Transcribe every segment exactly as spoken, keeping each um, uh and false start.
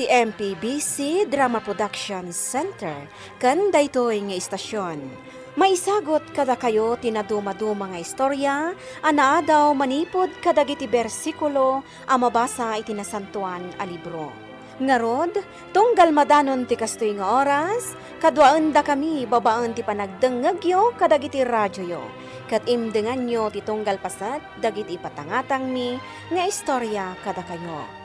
Ti M P B C Drama Production Center ken daytoy nga istasion. Maisagut kadakayo ti nadumaduma nga istorya a naadaw manipud kadagiti bersikulo a mabasa iti Nasantoan a Libro. Ngarud, tunggal madanon ti kastoy nga oras, kaduaendakami babaen ti panagdengngegyo kadagiti radioyo, ket imdenganyo ti tunggal paset dagiti ipatangatangmi nga istorya kadakayo.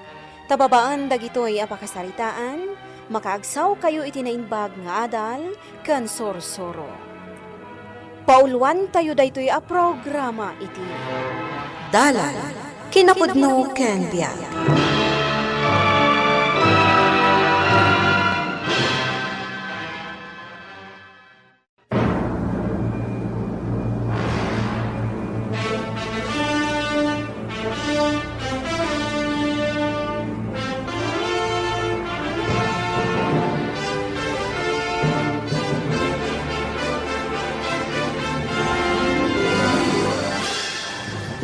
Ta babaen dagitoy a pakasaritaan, makaagsawkayo iti naimbag nga adal ken sursuro. Pauluantayo daytoy a programa iti Dalan, Kinapudno ken Biag.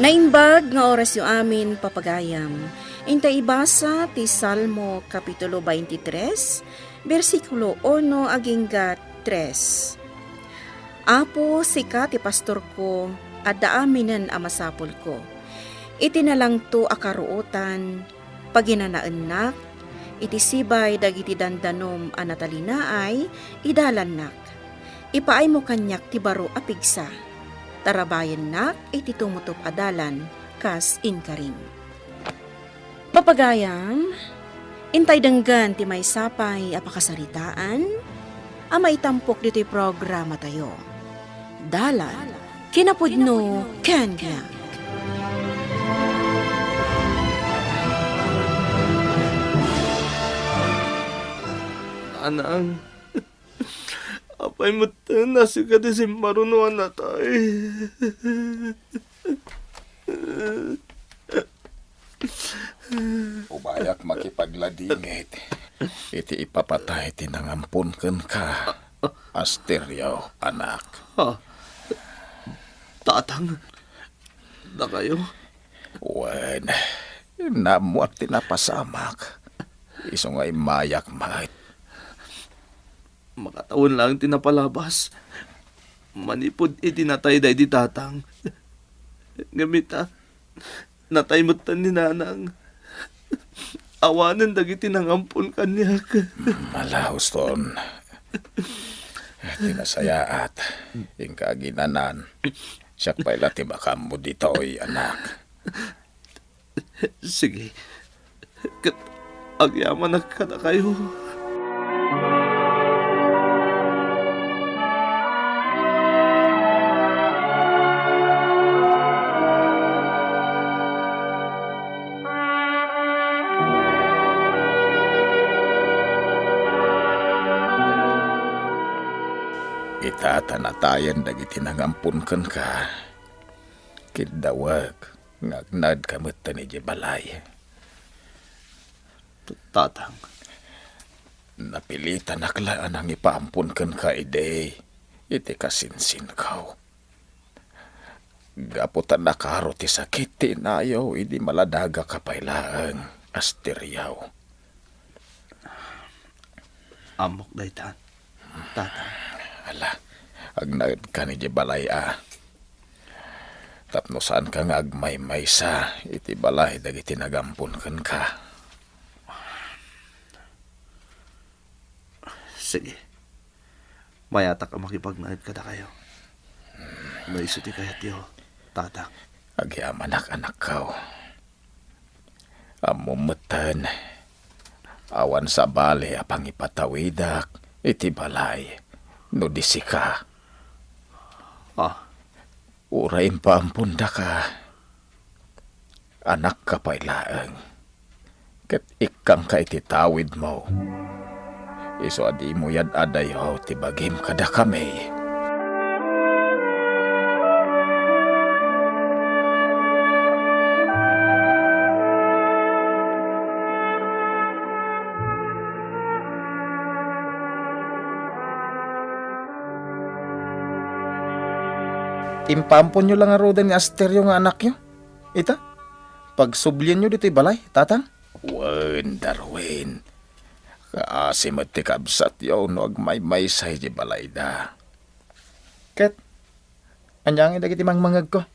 Naimbag nga orasyo amin, papagayam. Inta ibasa ti Salmo, Kapitulo twenty-three, bersikulo uno agingga tres. Apo, sika ti pastorko, adda aminen a masapulko. Iti nalangto a karuotan, paginanaennak, iti sibay dagiti dandanom a natalinaay, idalannak. Ipaaymo kaniak ti baro a pigsa. Tarabayennak iti tumutop a dalan, kas inkarim. Papagayam, intay denggen ti maysa pay a pakasaritaan a maitampok ditoy programatayo. Dalan, Kinapudno ken Biag. Nanang, apay metten a sika ti simmaruno a natay? Umayak makipagladingit iti ipapatay ti nangampon kenka, Asterio, anak. Ah, Tatang, dakayo? Wen, naammoak ti napasamak. Isu nga immayak met. Makatawen laeng ti napalabas manipud iti natay daydi Tatang. Ngem ita, natay metten ni Nanang. Awanen dagiti nangampon kaniak. Mm, ala, Houston. Ti nasayaat, inka aginanan. Siak pay la ti makaammo ditoy, anak. Sige. Ket agyamanak kadakayo. Ita ta natayen dagiti nangampon kenka, kiddawek nga agnaedka metten idiay balay. Tatang. Napilitanak la a nangipaampon kenka idi iti kasinsinko. Gapu ta nakaro ti sakit ti inayo idi maladagaka pay laeng, Asterio. Ammok dayta, Tatang. Ala, agnaedkan idiay balay a. Tapno saanka nga agmaymaysa iti balay dagiti nagampon kenka. Sige. Mayatak a makipagnaed kadakayo. No isu ti kayatyo, Tatang. Agyamanak, anakko. Ammom metten, awan sabali a pangipatawidak iti balay no di sika. Ah. Uray impaampondaka, anakka pay laeng, ket ikkangka iti tawidmo. Isu a dimo yad-adayo ti bagim kadakami. Impaamponyo la ngaruden ni Asterio nga anakyo? Ita, pagsublienyo ditoy balay, Tatang? Wen, Darwin. Kaasi met ti kabsatyo no agmaymaysa iti balayda. Ket, ania ngay dagiti mangmangegko?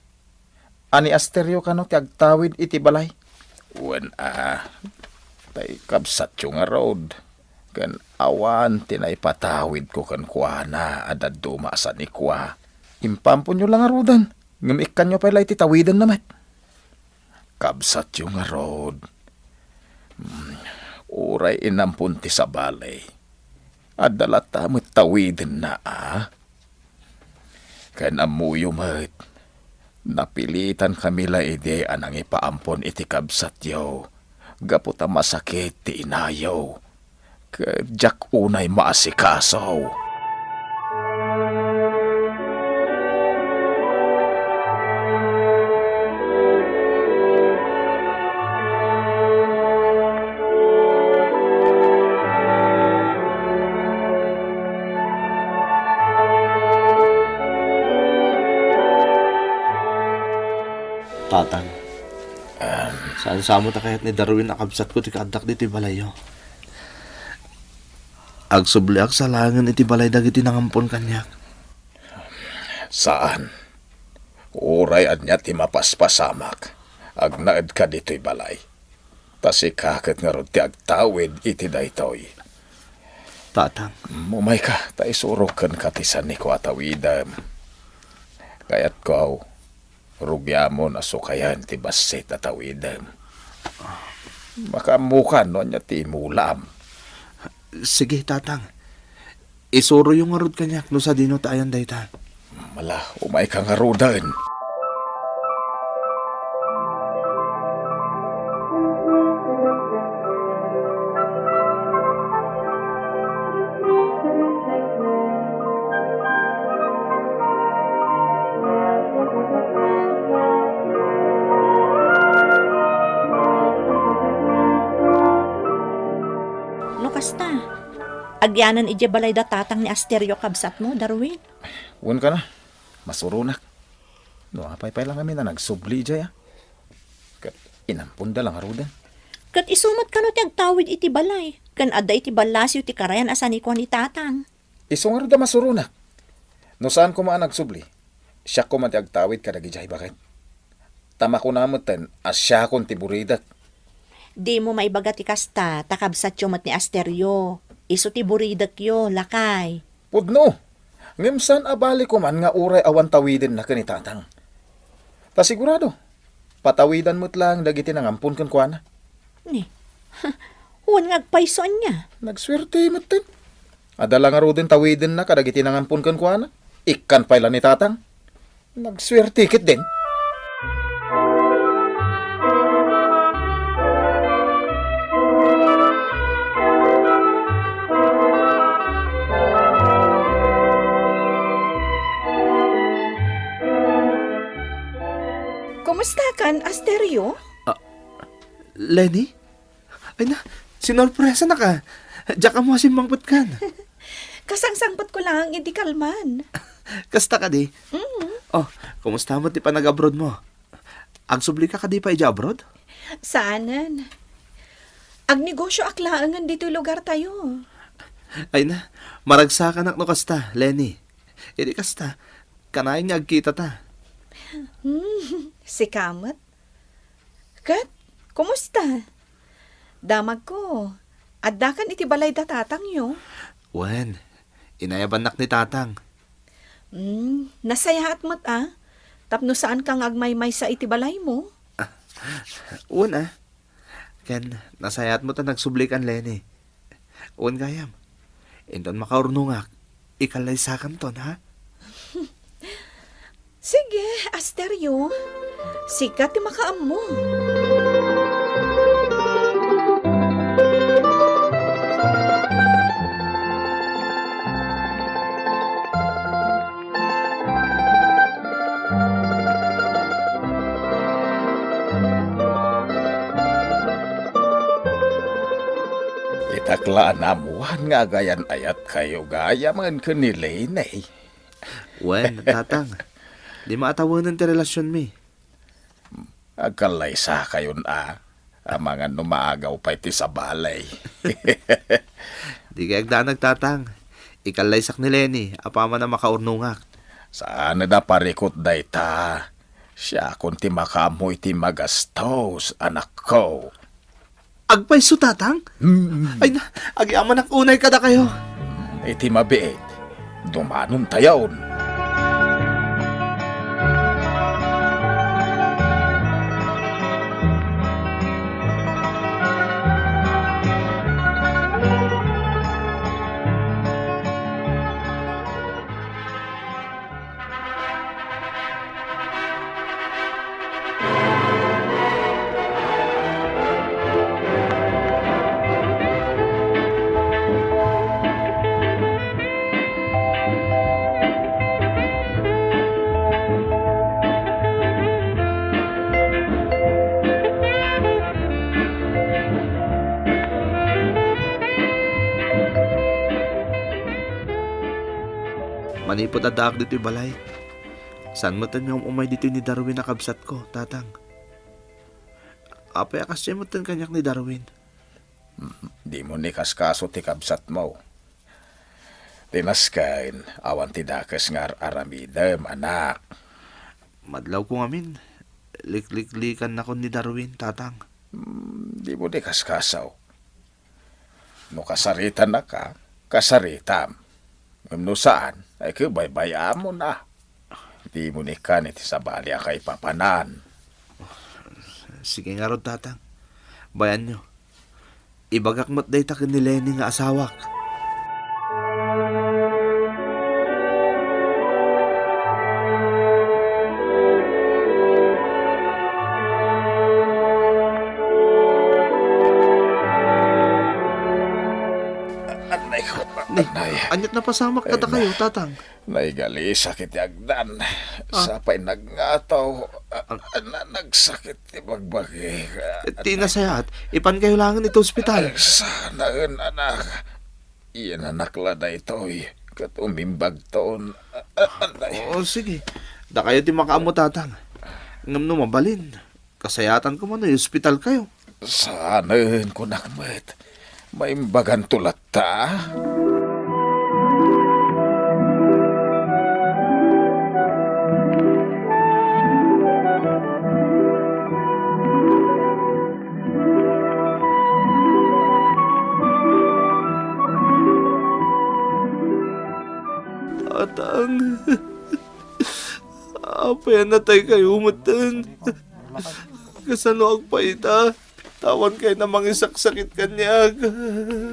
A ni Asterio kano ti agtawid iti balay? Wen a, tay kabsatyo ngarud, ken awan ti naipatawidko kenkuana a dadduma a sanikua. Impamponyo la ngaruden, ngem ikkanyo pay la iti tawidenna met. Kabsatyo ngarud, mm, uray inampon ti sabali, adda latta met tawidenna a? Ken ammoyo met, napilitankami la idi a nangipaampon iti kabsatyo gapu ta masakit ti inayo, ket diak unay maasikaso. Tatang, saan-samo ta kayat ni Darwin a kabsatko ti kaaddak ditoy balayyo? Agsubliak sa laengen iti balay dagiti nangampon kaniak. Saan. Uray ania ti mapaspasamak, agnaedka ditoy balay. Ta sika ket ngarud ti agtawid iti daytoy. Tatang. Umayka, ta isurok kenka ti sanikua a tawidem. Kayatko, rugiamon a sukayen ti bassit a tawidem. Makaammokan no ania ti imulam. Sige, Tatang. Isuroyo ngarud kaniak no sadino ta ayan dayta. Ala, umayka ngaruden. No kasta, agyanan idiay balay da tatang ni Asterio, kabsatmo, Darwin? Wen kana, masuronak. No apay pay la ngamin a nagsubli idiay, a? Ket inamponda la ngaruden. Ket isu met kano ti agtawid iti balay, ken adda iti ballasiw ti karayan a sanikua ni tatang. Isu ngarud a masuronak. No saan koma a nagsubli, siak koma ti agtawid kadagidiay, baket. Ta makuna meten a siakon ti buridek. Dimo maibaga ti kasta, ta kabsatyo met ni Asterio. Isu ti buridekyo, lakay. Pudno. Ngem saan a bali koman nga uray awan tawidenna ken ni tatang. Ta sigurado, patawidan met laeng dagiti nangampon kenkuana. Ni, wen nga agpayso ania? Nagsuerte metten. Adda la ngaruden tawidenna kadagiti nangampon kenkuana. Ikkan pay la ni tatang. Nagsuerte ketdin. Kumustakan, Asterio? Ah, Lenny? Ay na, sinorpresanak a. Diak ammo a simmangpetkan. Kasangsangpetko laeng idi kalman. Kasta kadi? Mm. Oh, kumusta met ti panag-abroad mo? Agsubli ka kadi pay idiay abroad? Saanen. Agnegosioak laengen ditoy lugartayo. Ay na, maragsakanak no kasta, Lenny. Idi kasta, kanayon nga agkitata. Hmm, sika met. Ket, kumusta? Damagko, addakan iti balay da tatangyo? Wen, inayabannak ni tatang. Hmm, nasayaat met a, tapno saanka nga agmaymaysa iti balaymo. Wen a. Ken, nasayaat met a nagsublikan, Lenny. Wen gayam, inton makaurnongak, ikallaysakanton, ha? Sige, Asterio. Sika ti makaammo. Itak la a naammoan nga agayan-ayatkayo gayamen ken ni Lene. Wen, tatang, dimo a tawenen ti relasionmi. Agkallaysakayon a. Amangan no maagaw pay ti sabali. Di kay agdanag, Tatang. Ikallaysak ni Lenny, apaman a makaurnongak. Saan a parikut dayta. Siakon ti makaammo iti magastos, anakko. Agpayso, Tatang? Hmm. Ay na, agyamanak unay kadakayo. Iti mabiit, dumanontayon. Manipud addaak ditoy balay, saan metten nga um-umay ditoy ni Darwin a kabsatko, Tatang. Apay a kasdiay metten kaniak ni Darwin? Dimo ni kaskaso ti kabsatmo. Ti nasken, awan ti dakes nga ar-aramidem, anak. Madlawko ngamin, likliklikannakon ni Darwin, Tatang. Hmm, dimo ni kaskaso. No kasaritanaka, kasaritam. Ngem no saan, ay kabaybay-amon a. Dimo ni kan iti sabali a kaipapanan. Sige ngarud, Tatang. Bayanyo. Ibagak met dayta ken ni Lenny nga asawak. Anay ko, Ni, anay. Aniat napasamak kadakayo, Tatang? Naigalisak iti agdan. Ah. Sapay nagngataw. Ah, na-, nagsakit ti bagbagi. Ti nasayaat, ipan kayo laengen iti ospital. Sanaen, anak. Iyananakla daytoy. Ket umimbagton. Ah, ah, anay. Oo, sige. Dakayo ti makaammo, Tatang. Ngem no mabalin, kasayaatan ko man no ospital kayo. Saanen, kunak met. Maimbaganto latta. Tatang. Apay a natay kayo metten? Kasano agpayta? Awan kayo a mangisaksakit kaniak.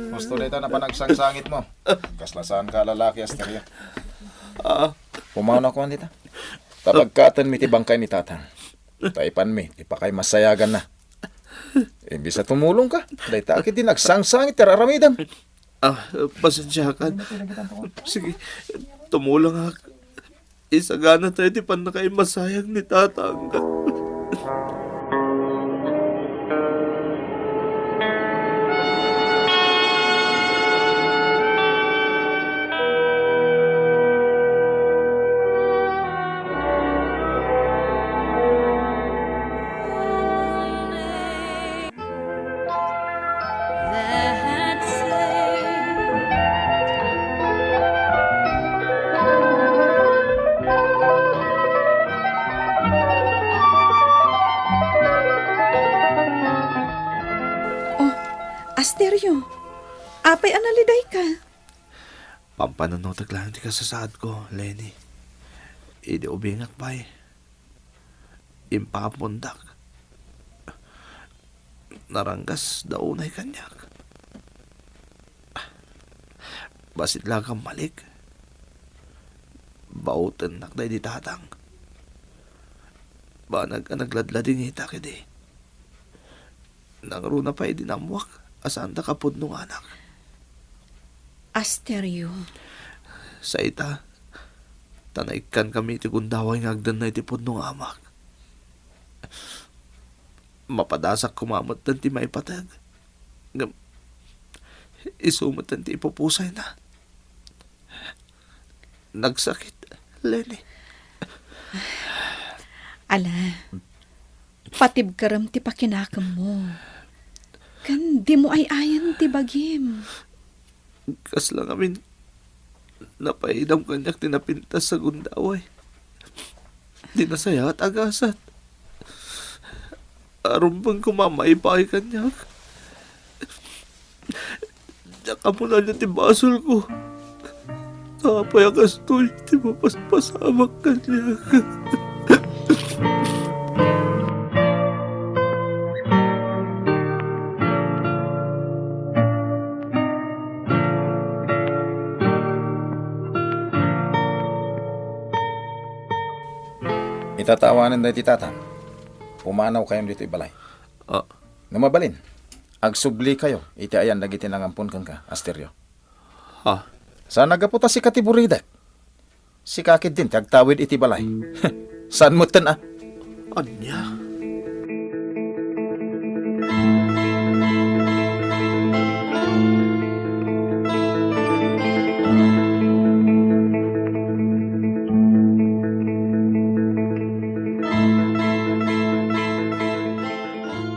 Husto dayta a panagsangsangitmo. Kasla saanka a lalaki, Asterio. Ah. Pumaw na kuan dita. Ta pagkatenmi ti bangkay ni Tatang. Ta ipanmi ti pakaimasayaganna. Imbes a tumulongka, dayta ketdi nagsangsangit ti ar-aramidem. Ah, pasensiakan. Sige, tumulongak. Isagana tayo ti pannakaimasayag ni Tatang. Oh, Asterio, apay a nalidayka? Pampanunotek laeng ti kasasaadko, Lenny. Idi ubingak pay, impapundak. Naranggas da unay kaniak. Bassit la a kammalik. Baotennak daydi Tatang. Banag a nagladladingita ketdi. Nangruna pay idi naammoak a saanda kapudnonganak. Asterio. Sayta, ta naikkankami iti gundaway nga agdanna iti pudno nga amak. Mapadasak koma metten ti maipateg. Ngem isu metten ti ipupusayna. Nagsakit, Lenny. Ala, patibkerem ti pakinakemmo. ken dimo ay-ayan ti bagim. Kasla ngamin, napaidam kaniak ti napintas a gundaway. Ti nasayaat a gasat. Arumbeng koma maipaay kaniak. Diak ammonan ti basolko. Apay a kastoy ti mapaspasamak kaniak? Itatawanen daydi tatang. Pumanawkayon ditoy balay. Ah. No mabalin, agsublikayo iti ayan dagiti nangampon kenka, Asterio. Ha? Saan a gapu ta sika ti buridek. Sika ketdin ti agtawid iti balay. Saan metten a? Ania?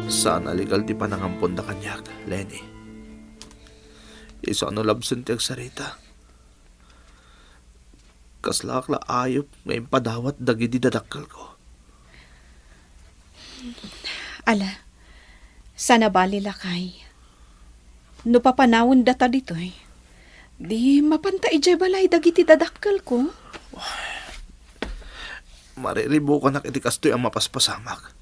Saan a legal ti panangamponda kaniak, Lenny. Isu a no labsen ti agsarita, kaslaak la ayup nga impadawat dagidi dadakkelko. Ala, saan a bali, lakay. No papanawendata ditoy, di mapanta idiay balay dagiti dadakkelko. Mariribukanak iti kastoy a mapaspasamak.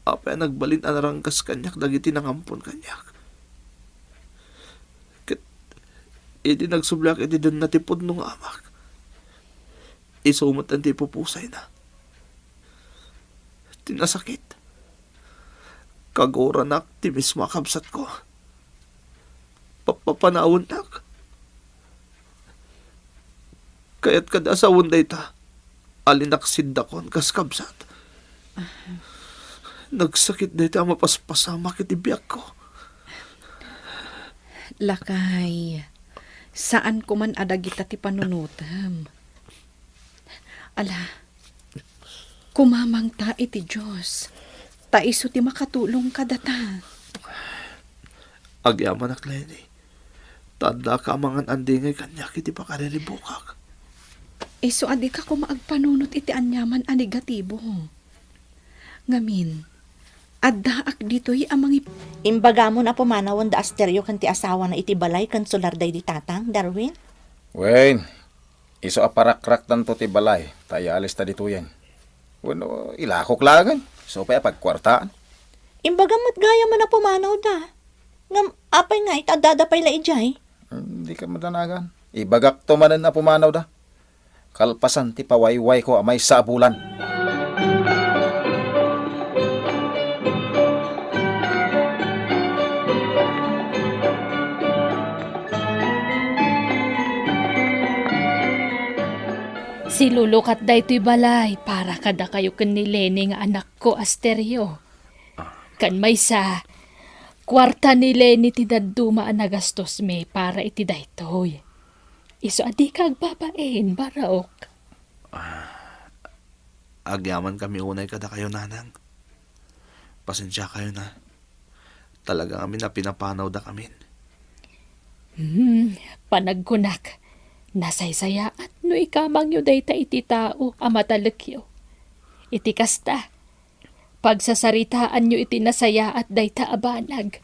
Apay a nagbalin a naranggas kaniak dagiti nangampon kaniak? Ket idi nagsubliak iti denna ti pudno nga amak, isu met ti ipupusayna. Ti nasakit, kaguranak ti mismo a kabsatko. Papapanawennak. Kayat kadi a sawen dayta a linaksidakon kas kabsat. Nagsakit dayta a mapaspasamak iti biagko. Lakay, saanko man a dagita ti panunotem. Ala, kumamangta iti Dios, ta isu ti makatulong kadata. Agyamanak, Lenny. Ta addaka a mangan-andingay kaniak iti pakariribukak. Isu a dika koma agpanunot iti aniaman a negatibo. Ngamin, addaak ditoy a mangip- Imbagamon a pumanawenda Asterio ken ti asawana iti balay ken solar daydi tatang, Darwin? Wen, isu a parakraktanto ti balay, ta iyalista ditoyen. Wenno, ilakok laengen, isu pay a pagkuartaan. Imbagam met gayam a pumanawda. Ngem apay ngay ta addada pay la idiay? Hmm, dika madanagan. Ibagakto manen a pumanawda. Kalpasan ti pawaywayko a maysa a bulan. Silulukat daytoy balay para kadakayo ken ni Lenny nga anakko, Asterio. Ken maysa, kuarta ni Lenny ti dadduma a nagastosmi para iti daytoy. Isu a dika agbabain, Barok. Ah, agyamankami unay kadakayo, Nanang. Pasensiakayo na. Talaga ngamin a pinapanawdakamin. Hmm, panagkunak, nasaysayaat no ikamangyo dayta iti tao a matalekyo. Iti kasta, pagsasaritaanyo iti nasayaat dayta a banag.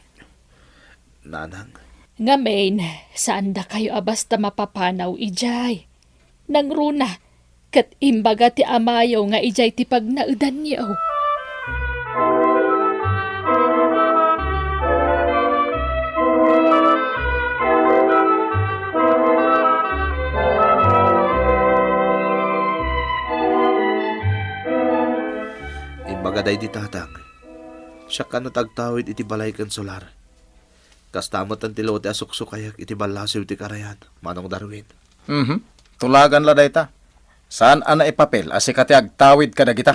Nanang. Ngamin, saandakayo a basta mapapanaw idiay. Nangruna, ket imbaga ti amayo nga idiay ti pagnaedanyo. Imbaga daydi tatang, siak kano ti agtawid iti balay ken solar. Kasta met ti lote a suksukayak iti ballasiw ti karayan, Manong Darwin. Mhm. Tulagan la dayta. Saan a naipapil a sika ti agtawid kadagita.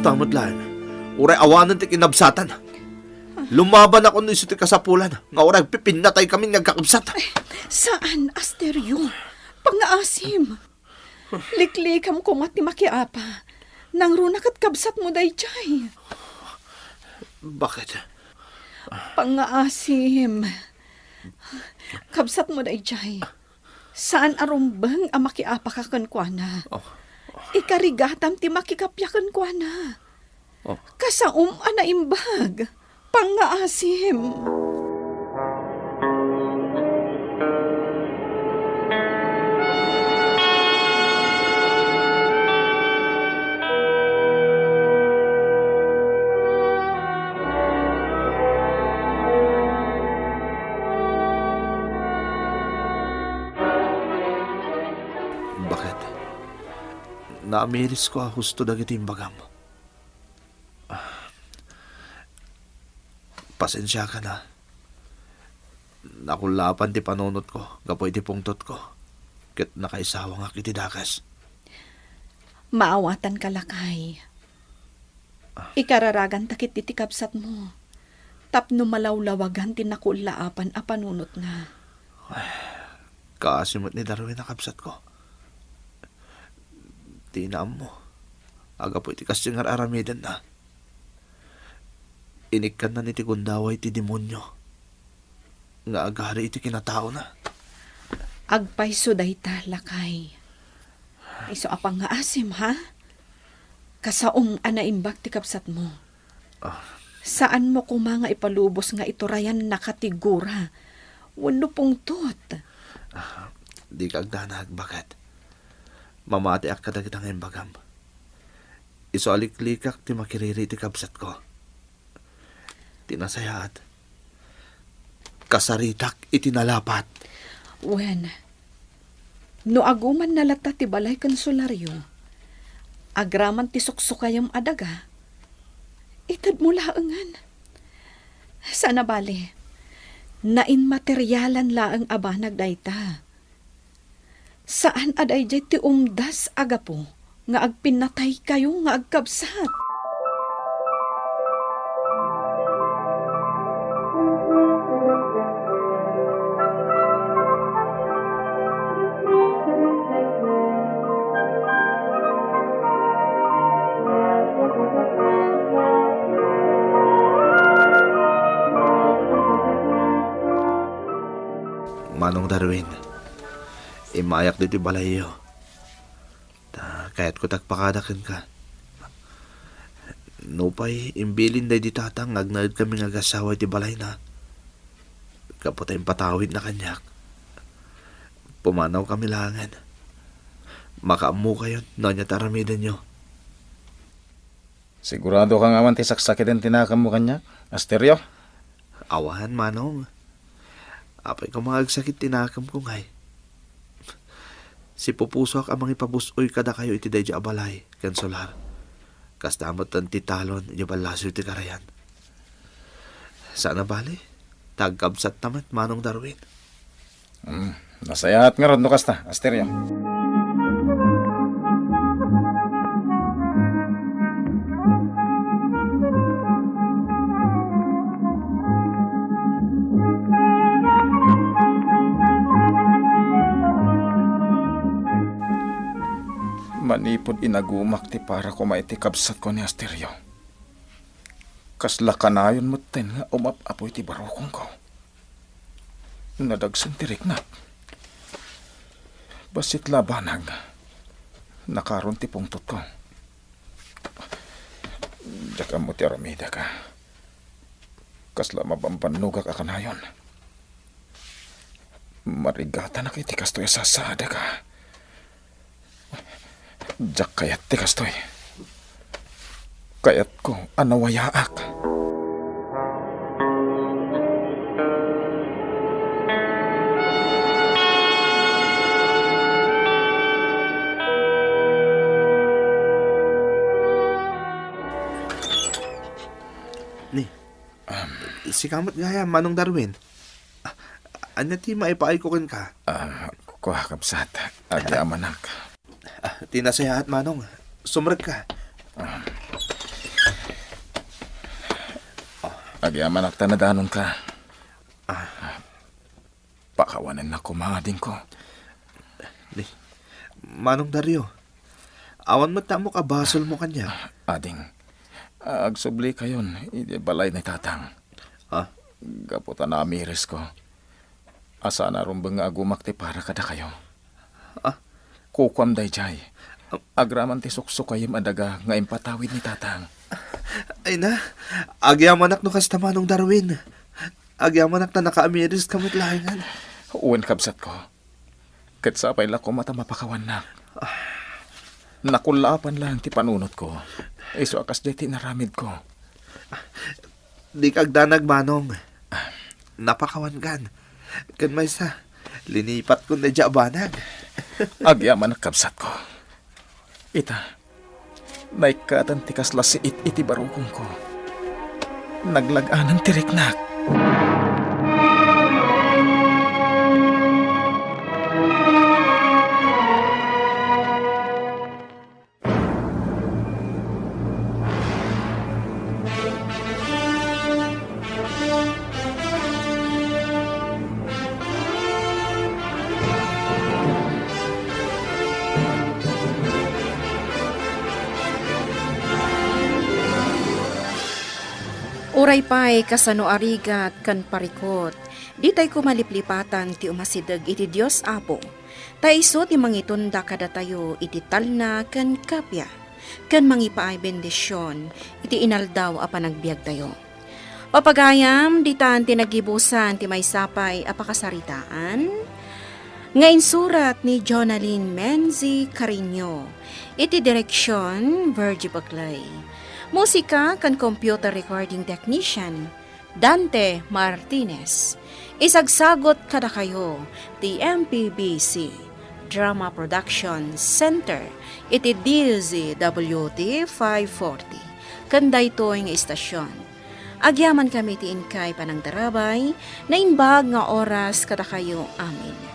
Tamot laeng. Uray awanen ti kinabsatan. Lumabanakon no isu ti kasapulan nga uray agpipinnataykamin nga agkakabsat. Saan, Asterio. Pangngaasim. Liklikam koma ti makiapa. Nangruna ket kabsatmo daydiay. Bakit? Pangngaasim. Kabsatmo daydiay. Saan a rumbeng a makiapaka kenkuana. Oh. Ikarigatam ti makikappia kenkuana. Oh. Kasaom a naimbag. Pangngaasim. Bakit? Naamirisko a husto dagiti imbagam. Ah, pasensiakan a. Nakullaapan ti panunotko gapu iti pungtotko, ket nakaisawangak iti dakes. Maawatanka, lakay. Ah. Ikararaganta ketdi ti kabsatmo tapno malawlawagan ti nakullaapan a panunotna. Kaasi met ni Darwin a kabsatko. Ti naammo, agapu iti kasdi nga ar-aramidenna, inikkanna iti gundaway ti demonio nga agari iti kinataona. Agpayso dayta, lakay. Isu a pangngaasim, ha? Kasaom a naimbag ti kabsatmo. Ah. Saanmo koma nga ipalubos nga iturayannaka ti gura wenno pungtot. Ah, dika agdanag, baket. Mamatiak kadagita nga imbagam. Isu a liklikak ti makiriri iti kabsatko. Ti nasayaat, kasaritak iti nalapat. Wen, no agumanna latta ti balay ken solario, agraman ti suksukayem a daga, itedmo laengen. Saan a bale, nainmaterialan laeng a banag dayta. Saan a daydiay ti umdas a gapu nga agpinnataykayo nga agkabsat. Manong Darwin, immayak ditoy balayyo. Ta, kayatko ti agpakada kenka. Nupay imbilin daydi tatang nga agnaedkami nga agassawa iti balayna, gapu ta impatawidna kaniak, pumanawkami laengen. Makaammokayon no ania ti aramidenyo. Siguradoka nga awan ti saksakiten ti nakemmo kaniak, Asterio? Awan, Manong. Apay koma nga agsakit ti nakemko ngay? Sipupusoak a mangipabus-oy kadakayo iti daydiay a balay ken solar. Kasta met ti talon idiay ballasiw ti karayan. Saan a bale, ta agkabsatta met, Manong Darwin. Hmm, nasayaat ngarud no kasta, Asterio. Manipud inagumak ti para koma iti kabsatko ni Asterio, kasla kanayon metten nga umap-apuy ti barukongko. Nadagsen ti riknak. Bassit la a banag, nakaron ti pungtotko. Diak ammo ti aramidek a. Kasla mabambannogak a kanayon. Marigatanak iti kastoy a sasaadek a. Diak kayat ti kastoy. Kayatko a nawayaak. Ni, sika met gayam, Manong Darwin. Ah, ania ti maipaayko kenka? Ah, kua, kabsat. Agyamanak. Ah, ti nasayaat, Manong. Sumrekka. Ah. Agyamanak ta nadanonka. Ah. Pakawanennak koma, adingko. Ni, Manong Dario, awan met ta ammok a basolmo kaniak. Ading, agsublikayon iti balay ni Tatang. Ah? Gapu ta naamirisko. Saan a rumbeng nga agumak ti para kadakayo. Ah? Kukuam daydiay. Agraman ti suksukayem a daga nga impatawid ni Tatang. Ay na, agyamanak no kasta, Manong Darwin. Agyamanak ta nakaamiriska met laengen. Wen, kabsatko. Ket sapay la koma ta mapakawannak. Nakullaapan laeng ti panunotko. Isu a kasdiay ti inaramidko. Dika agdanag, Manong. Napakawankan. Ken maysa, linipatkon daydiay a banag. Agyamanak, kabsatko. Ita, naikkatan ti kasla siit iti barukongko. Naglag-anan ti riknak. Uray pay kasano a rigat ken parikut, ditay koma liplipatan ti umasideg iti Dios Apo, ta isu ti mangitunda kadatayo iti talna ken kappia, ken mangipaay bendision iti inaldaw a panagbiagtayo. Papagayam, ditan ti naggibusan ti maysa pay a pakasaritaan nga insurat ni Jonalyn Menzi Cariño, iti direksion, Virgie Buclay. Musika ken computer recording technician, Dante Martinez. Isagsagut kadakayo ti M P B C Drama Production Center iti D Z W T five forty. Ken daytoy nga istasion, agyamankami ti inkay panangtarabay, naimbag nga oras kadakayo amin.